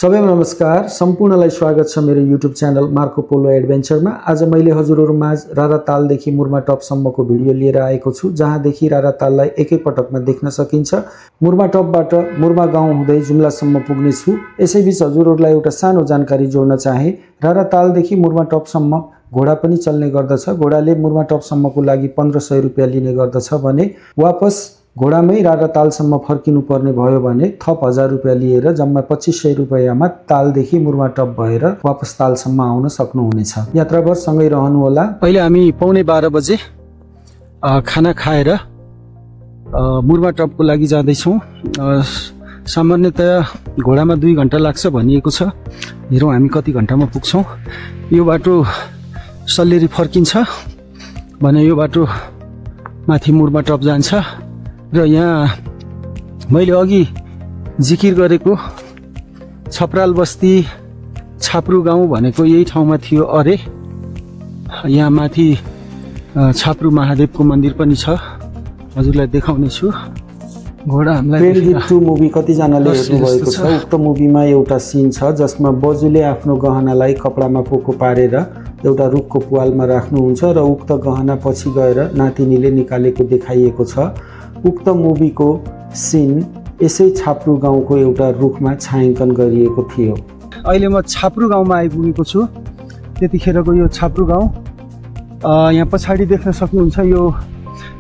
सबैमा नमस्कार, सम्पूर्णलाई स्वागत छ मेरो युट्युब च्यानल मार्को पोलो एडभेन्चरमा। आज मैले हजुरहरुमाझ रारातालदेखि मुर्मा टपसम्मको भिडियो लिएर आएको छु, जहाँदेखि राराताललाई एकै पटकमा देख्न सकिन्छ। मुर्मा टपबाट मुर्मा गाउँ हुँदै जुम्लासम्म पुग्ने छु। यसैबीच हजुरहरुलाई एउटा सानो जानकारी जोड्न चाहे। रारातालदेखि मुर्मा टपसम्म घोडा पनि चल्ने गर्दछ। घोडाले मुर्मा टपसम्मको लागि 1500 रुपैयाँ लिने गर्दछ भने वापस घोडामै रारातालसम्म फर्किनु पर्ने भयो भने थप 1000 रुपैयाँ लिएर जम्मा 2500 रुपैयाँमा तालदेखि मुर्मा टप भएर वापस तालसम्म आउन सक्नुहुनेछ। यात्राभर सँगै रहनु होला। अहिले हामी 11:15 बजे खाना खाएर मुर्मा टपको लागि जाँदै छौं। सामान्यतया घोडामा 2 घण्टा लाग्छ भनिएको छ। हेरौं हामी कति घण्टामा पुग्छौं। यो बाटो सल्लेरी फर्किन्छ भने यो बाटो माथि मुर्मा टप जान्छ र यहाँ मैले अघि जिकिर गरेको छपराल बस्ती छाप्रू गाउँ भनेको यही ठाउँमा थियो अरे। यहाँ माथि छाप्रू महादेवको मन्दिर पनि छ, हजुरलाई देखाउने छु। घोडा हामीलाई प्रेम गीत 2 मुभी कतिजनाले हेर्नु भएको छ। उक्त मुभीमा एउटा सिन छ जसमा बजुले आफ्नो गहनालाई कपडामा पोको पारेर एउटा रुखको पुवालमा राख्नुहुन्छ र उक्त गहना पछि गएर नातिनीले निकालेको देखाइएको छ। उक्त मुभीको सिन यसै छाप्रू गाउँको एउटा रुखमा छायाङ्कन गरिएको थियो। अहिले म छाप्रू गाउँमा आइपुगेको छु। त्यतिखेरको यो छाप्रू गाउँ यहाँ पछाडि देख्न सक्नुहुन्छ, यो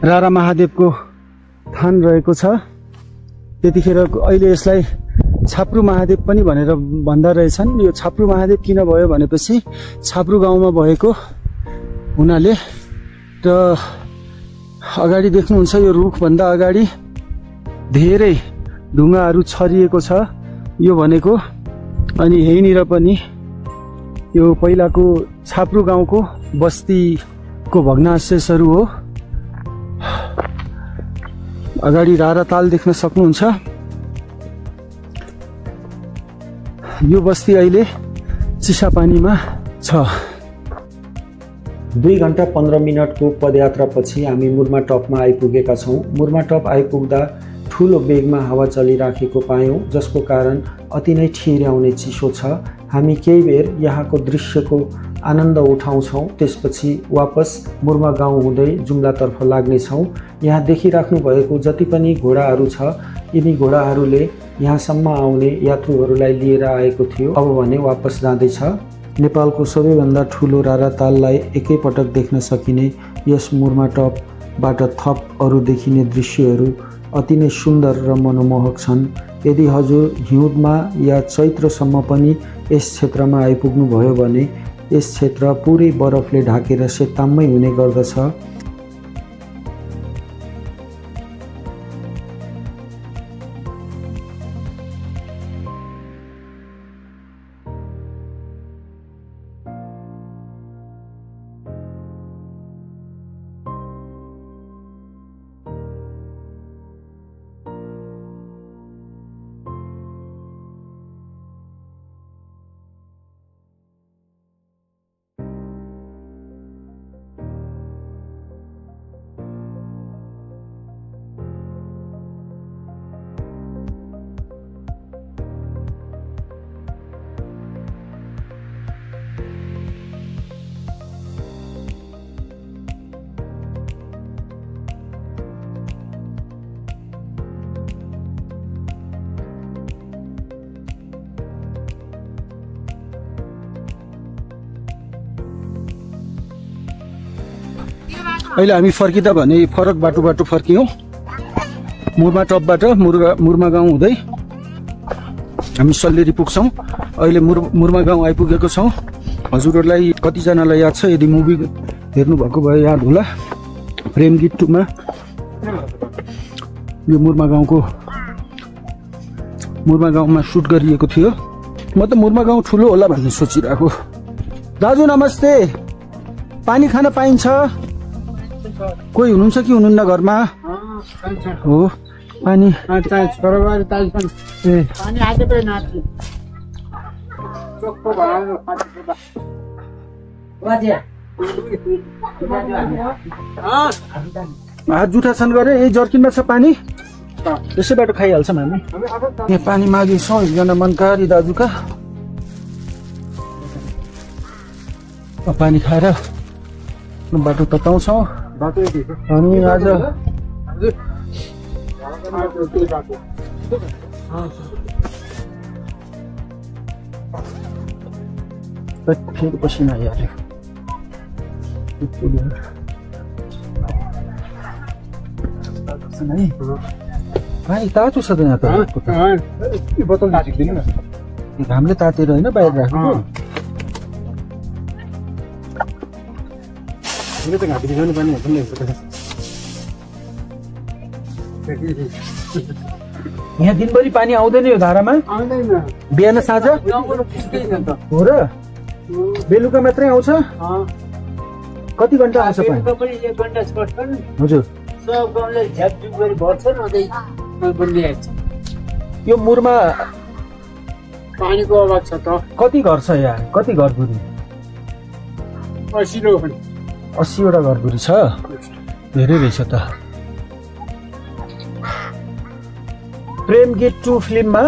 रारा महादेवको थान रहेको छ। त्यतिखेर अहिले यसलाई छाप्रू महादेव पनि भनेर भन्दा रहेछन्। यो छाप्रू महादेव किन भयो भनेपछि छाप्रू गाउँमा भएको हुनाले। र अगाडि देख्नुहुन्छ यो रुखभन्दा अगाडि धेरै ढुङ्गाहरू छरिएको छ यो भनेको। अनि यहीँनिर पनि यो पहिलाको छाप्रू गाउँको बस्तीको भग्नावशेषहरू हो। अगाडि राराताल देख्न सक्नुहुन्छ। यो बस्ती अहिले चिसापानीमा छ। 2 घण्टा 15 मिनटको पदयात्रापछि हामी मुर्मा टपमा आइपुगेका छौँ। मुर्मा टप आइपुग्दा ठुलो बेगमा हावा चलिराखेको पायौँ, जसको कारण अति नै ठिर्याउने चिसो छ। हामी केही बेर यहाँको दृश्यको आनन्द उठाउँछौँ, त्यसपछि वापस मुर्मा गाउँ हुँदै जुम्लातर्फ लाग्नेछौँ। यहाँ देखिराख्नु भएको जति पनि घोडाहरू छ, यिनी घोडाहरूले यहाँसम्म आउने यात्रुहरूलाई लिएर आएको थियो। अब भने वापस जाँदैछ। नेपालको सबैभन्दा ठुलो राराताललाई एकै पटक देख्न सकिने यस मुर्मा टपबाट थप अरू देखिने दृश्यहरू अति नै सुन्दर र मनमोहक छन्। यदि हजुर हिउँदमा या चैत्रसम्म पनि यस क्षेत्रमा आइपुग्नुभयो भने यस क्षेत्र पुरै बरफले ढाकेर सेताम्मै हुने गर्दछ। अहिले हामी फर्किँदा भने फरक बाटोबाट फर्क्यौँ। मुर्मा टपबाट मुर्मा गाउँ हुँदै हामी सल्लेरी पुग्छौँ। अहिले मुर्मा गाउँ आइपुगेको छौँ। हजुरहरूलाई कतिजनालाई याद छ, यदि मुभी हेर्नुभएको भए याद होला। प्रेम गीत 2 मा यो मुर्मा गाउँमा सुट गरिएको थियो। म त मुर्मा गाउँ ठुलो होला भन्ने सोचिरहेको। दाजु नमस्ते, पानी खान पाइन्छ? कोही हुनुहुन्छ कि हुनुहुन्न घरमा? हो पानी हात जुठाछन् गरे। यही जर्किनमा छ पानी, यसैबाट खाइहाल्छौँ हामी। यहाँ पानी मागिन्छौँ एकजना मनकारी दाजुका। पानी खाएर बाटो तताउँछौँ अनि आज फेरि पसिना आइहाल्यो पानी तातो छ त यहाँ त बोतल झिक्दिनु न घामले तातेर होइन बाहिर राखेको त घाँटी दिखाउने पानी यहाँ दिनभरि पानी आउँदैन यो धारामा बिहान साँझ हो र बेलुका मात्रै आउँछ कति घन्टा आउँछ पानी हजुर यो मुरमा पानीको अभाव छ त कति घर छ यहाँ कति घरधुरी 80वटा घरधुरी छ धेरै रहेछ त प्रेम गीत 2 फिल्ममा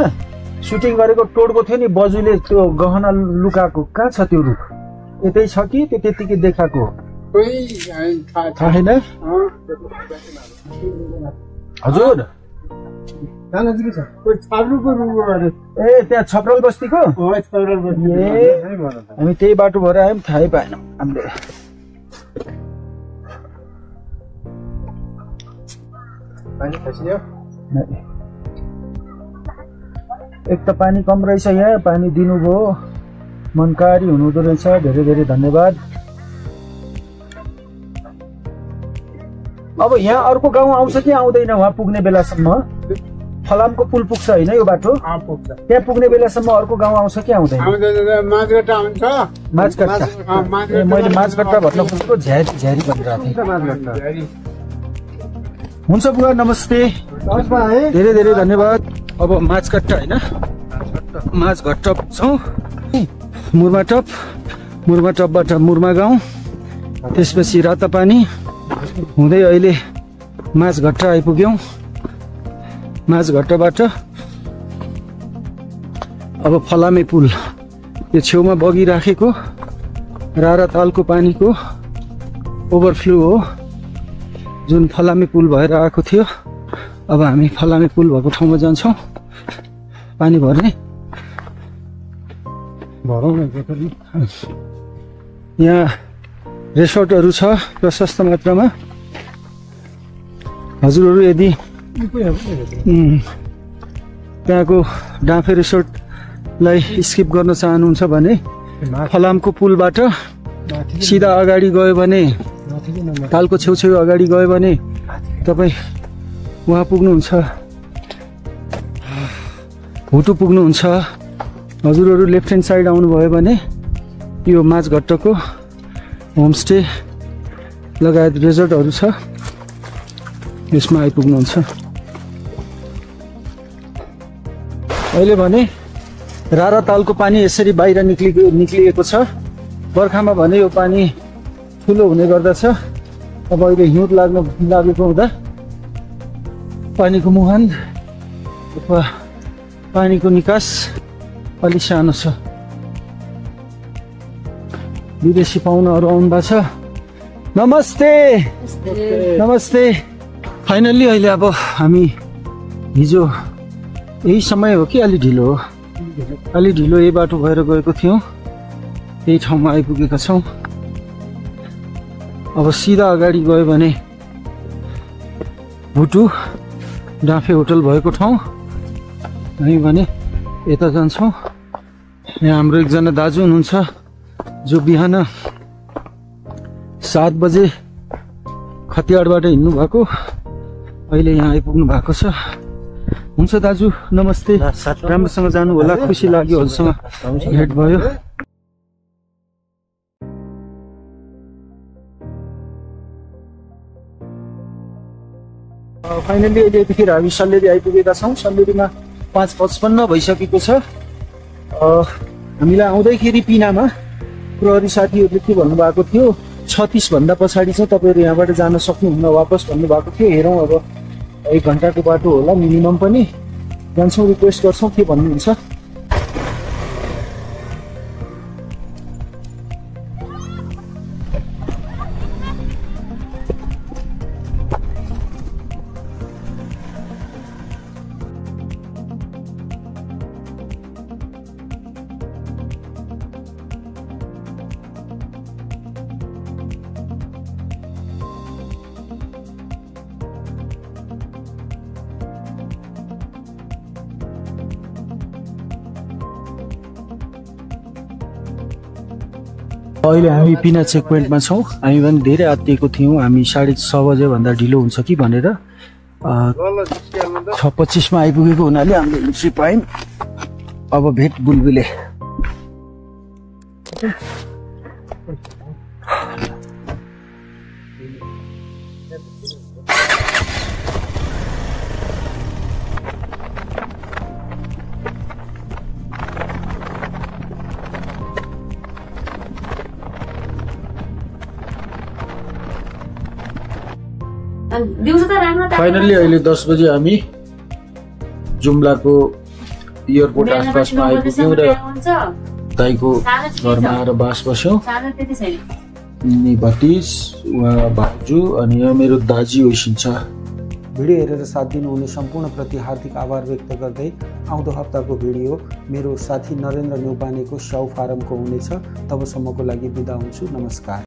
सुटिङ गरेको टोडको थियो नि बजुले त्यो गहना लुकाएको कहाँ छ त्यो रुख यतै छ कि त्यो त्यतिकै देखाएको थाहा छैन हजुर ए त्यहाँ छपरल बस्तीको हामी त्यही बाटो भएर आयौँ थाहै पाएनौँ हामीले एक त पानी कम रहेछ यहाँ पानी दिनुभयो मनकारी हुनुहुँदो रहेछ धेरै धेरै धन्यवाद अब यहाँ अर्को गाउँ आउँछ कि आउँदैन उहाँ पुग्ने बेलासम्म फलामको पुल पुग्छ होइन यो बाटो त्यहाँ पुग्ने बेलासम्म अर्को गाउँ आउँछ कि आउँदैन मैले माझगट्टा भन्न खोजेको झ्यारी झ्यारी भनिरहेको थिएँ हुन्छ बुवा नमस्ते धेरै धेरै धन्यवाद अब माझगट्टा होइन माझगट्टा पुग्छौँ मुर्माटपबाट मुर्मा गाउँ त्यसपछि रातापानी हुँदै अहिले माझगट्टा आइपुग्यौँ माझगट्टाबाट अब फलामे पुल यो छेउमा बगिराखेको रारातालको पानीको ओभरफ्लो हो जुन फलामे पुल भएर आएको थियो अब हामी फलामे पुल भएको ठाउँमा जान्छौँ पानी भर्ने यहाँ रेसोर्टहरू छ प्रशस्त मात्रामा हजुरहरू यदि त्यहाँको डाँफे रिसोर्टलाई स्किप गर्न चाहनुहुन्छ भने फलामको पुलबाट सिधा अगाडि गयो भने तालको छेउछेउ अगाडि गयो भने तपाईँ वहाँ पुग्नुहुन्छ भुटु पुग्नुहुन्छ हजुरहरू लेफ्ट ह्यान्ड साइड आउनुभयो भने यो माझगट्टाको होमस्टे लगायत रिजोर्टहरू छ यसमा आइपुग्नुहुन्छ अहिले भने रारातालको पानी यसरी बाहिर निक्लिएको छ बर्खामा भने यो पानी ठुलो हुने गर्दछ अब अहिले हिउँद लागेको हुँदा पानीको मुहान अथवा पानीको निकास अलि सानो छ विदेशी पाहुनाहरू आउनुभएको छ नमस्ते नमस्ते फाइनल्ली अहिले अब हामी हिजो यही समय हो कि अलि ढिलो हो अलि ढिलो यही बाटो भएर गएको थियौँ यही ठाउँमा आइपुगेका छौँ अब सिधा अगाडि गयो भने भुटु डाँफे होटल भएको ठाउँ हामी भने यता जान्छौँ यहाँ हाम्रो एकजना दाजु हुनुहुन्छ जो बिहान 7 बजे खतियाडबाट हिँड्नु भएको अहिले यहाँ आइपुग्नु भएको छ हुन्छ दाजु नमस्ते राम्रोसँग जानु होला खुसी लाग्यो हजुरसँग भेट भयो फाइनली अहिले यतिखेर हामी सल्लेरी आइपुगेका छौँ सल्लेरीमा 5:55 भइसकेको छ हामीलाई आउँदैखेरि पिनामा प्रहरी साथीहरूले के भन्नुभएको थियो 36 भन्दा पछाडि चाहिँ तपाईँहरू यहाँबाट जान सक्नुहुन्न वापस भन्नुभएको थियो हेरौँ अब 1 घन्टाको बाटो होला मिनिमम पनि जान्छौँ रिक्वेस्ट गर्छौँ के भन्नुहुन्छ अहिले हामी पिना चेक पोइन्टमा छौँ। हामी पनि धेरै आत्तिएको थियौँ, हामी 6:30 बजेभन्दा ढिलो हुन्छ कि भनेर 6:25मा आइपुगेको हुनाले हामीले एन्ट्री पायौँ। अब भेट बुलबुले। फाइनली अहिले 10 बजे हामी जुम्लाको एयरपोर्ट आसपासमा आइपुग्यौँ र दाइको घरमा आएर बास बस्यौँ। अनि भतिज, उहाँ भाउजू अनि यहाँ मेरो दाजी होइसिन्छ। भिडियो हेरेर साथ दिनुहुने सम्पूर्णप्रति हार्दिक आभार व्यक्त गर्दै आउँदो हप्ताको भिडियो मेरो साथी नरेन्द्र न्यौपानेको स्याउ फारमको हुनेछ। तबसम्मको लागि बिदा हुन्छु। नमस्कार।